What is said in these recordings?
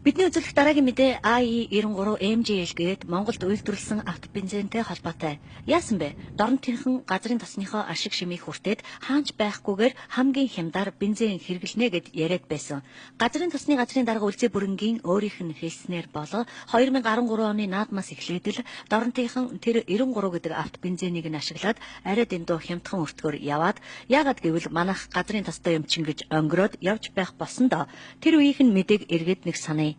Бидний үзүүлэх дараагийн мэдээ AE93 MGL гээд Монголд үйлдвэрлэсэн автобензинтэй холбоотой. Яасан бэ? Доронтынхан газрын тосныхоо ашиг шимийг хүртээд хаанч байхгүйгээр хамгийн хямдар бензин хэрэглэнэ гэд яриад байсан. Газрын тосны газрын дарга Үлзий бүрэнгийн өөрийнх нь хэлснээр болоо 2013 оны наадмаас эхлээд л Доронтынхан тэр 93 гэдэг автобензинийг нь ашиглаад арай дэндүү хямдхан өртгөөр яваад, яагаад гэвэл манайх газрын тостой юм чин гэж онгироод явж байх болсон доо. Тэр үеийнх нь мэдээг эргээд нэг саная.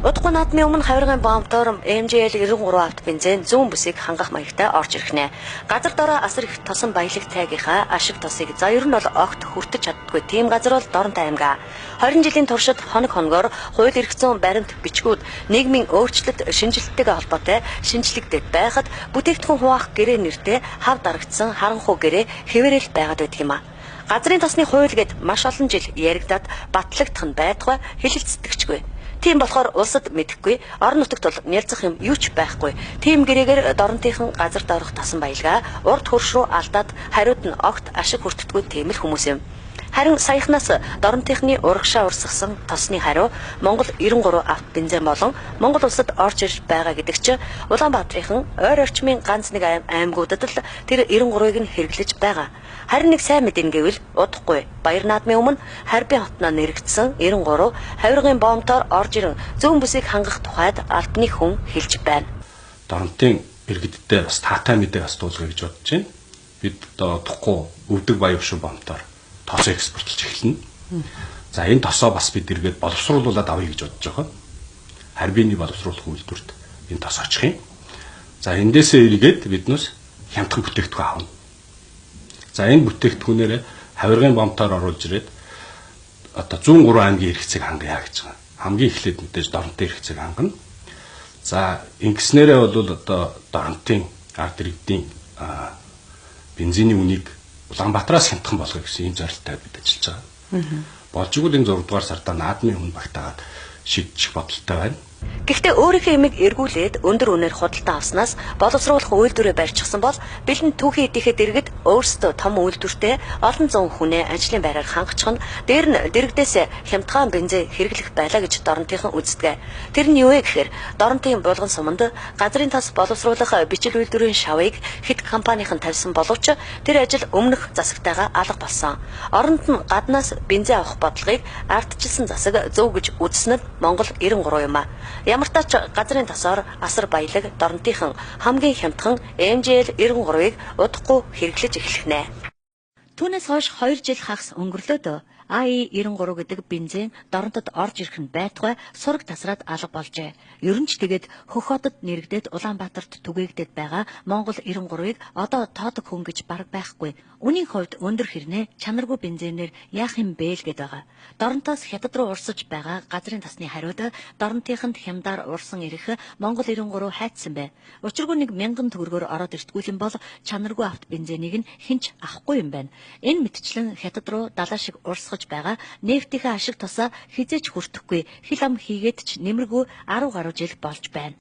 Удахгүй наадмын өмнө хавиргын бомбтоор MGL 93 авто бензин зүүн бүсийг хангах маягтай орж ирэх нэ. Газар дороо асар их тосон баялаг тайгийнхаа ашиг тосыг за ер нь бол огт хүртэж чаддаггүй тийм газар бол Доронтой аймаг. 20 жилийн туршид хоног хоногоор хууль эрх зүйн баримт бичгүүд, нийгмийн өөрчлөлт шинжилэлттэйгээ холбоотой шинжлэгдээд байхад бүтээгдэхүүн хуваах гэрээ нэртэй хав дарагдсан харанхуй гэрээ хэвээрэл байгаад байдаг юм а. Газрын тосны хууль гэд маш олон жил яригдаад батлагдах нь байтугай хэлэлцдэгчгүй. Тийм болохоор улсад мэдэхгүй, орон нутагт бол нялзах юм юу ч байхгүй. Тийм гэрээгээр Доронтынхан газар доорх тосон баялгаа урд хөрш рүү алдаад хариуд нь огт ашиг хүртдэггүй тийм л хүмүүс юм. Харин саяхнаас Доронтынхны урагшаа урсгасан тосны хариу Монгол 93 авто бензин болон Монгол улсад орж ирж байгаа гэдэг чинь Улаанбаатарын ойр орчмын ганц нэг аймагуудад л тэр 93-ыг нь хэрэглэж байгаа. Харин нэг сайн мэдэн гэвэл удахгүй баяр наадмын өмнө Харбин хотноо нэрэгдсэн 93 хавиргын бомтоор орж ирэн зүүн бүсийг хангах тухайд албаны хүн хэлж байна. Доронтын иргэдтэй бас таатай мэдээ бас дуулгая гэж бодож байна. Бид одоо удахгүй өвдөг баяр шүү бомтоор тос экспортлж эхэлнэ. За, энэ тосоо бас бид эргээд боловсруулаад авъя гэж бодож байгаа. Харбины боловсруулах үйлдвэрт энэ тос очих юм. За, эндээсээ эргээд биднээс хямдхан бүтээгдэхүүн авна. За, энэ бүтээгдэхүүнээрээ хавиргын бомтоор оруулж ирээд одоо зүүн 3 аймгийн хэрэгцээг хангая гэж байгаа. Хамгийн эхлээд мэдээж Доронтын хэрэгцээг хангана. За, ингэснээрээ бол одоо Доронтын ард иргэдийн бензиний үнийг Улаанбаатараас хямдхан болгоё гэсэн ийм зорилттой бид ажиллаж байгаа. Болж игэл энэ 6 дугаар сарда наадмын өмнө багтаагаад шийдчих бодолтой байна. Гэхдээ өөрийнхөө эмийг эргүүлээд өндөр үнээр худалдан авснаас боловсруулах үйлдвэрээ барьчихсан бол бэлэн түүхийн эдийхээ дэргэд өөрсдөө том үйлдвэртэй олон зуун хүнээ ажлын байраар хангачих нь дээр нь дэрэгдээс хямдхан бензин хэрэглэх байлаа гэж Доронтынхан үздэг. Тэр нь юу вэ гэхээр Доронтын булган суманд газрын тас боловсруулах бичил үйлдвэрийн шавыг хэд компанийн тавьсан боловч тэр ажил өмнөх засагтайгаа алга болсон. Оронд нь гаднаас бензин авах бодлогыг ардчилсан засаг зөв гэж үзсэн нь Монгол 93 юм а. Ямар ч газрын тосоор асар баялаг Доронтынхан хамгийн хямдхан MGL 93-ыг удахгүй хэрэглэж эхлэх нэ. Түүнээс хойш 2 жил хагас өнгөрлөөд AE93 гэдэг бензин Доронтод орж ирэх нь байтугай сураг тасраад алга болжээ. Ер нь ч тэгээд хөх хотод нэрэгдээд Улаанбаатарт түгээгдээд байгаа Монгол 93-ыг одоо тоодог хүн гэж бараг байхгүй. Үнийн хувьд өндөр хэрнээ чанаргүй бензинээр яах юм бэ л гэд байгаа. Доронтоос хятад руу урсаж байгаа газрын тасны хариуд Доронтынханд хямдаар урсан ирэх Монгол 93 хайцсан бай. Учиргүй нэг 1000 төгрөгөөр ороод иртгүй юм бол чанаргүй авто бензинийг нь хинч авахгүй юм байна. Энэ мэтчлэн хятад руу далаа шиг урсгаж байгаа нефтийнхээ ашиг тосоо хизээч хүртэхгүй хил ам хийгээд ч нэмэргүй 10 гаруй жил болж байна.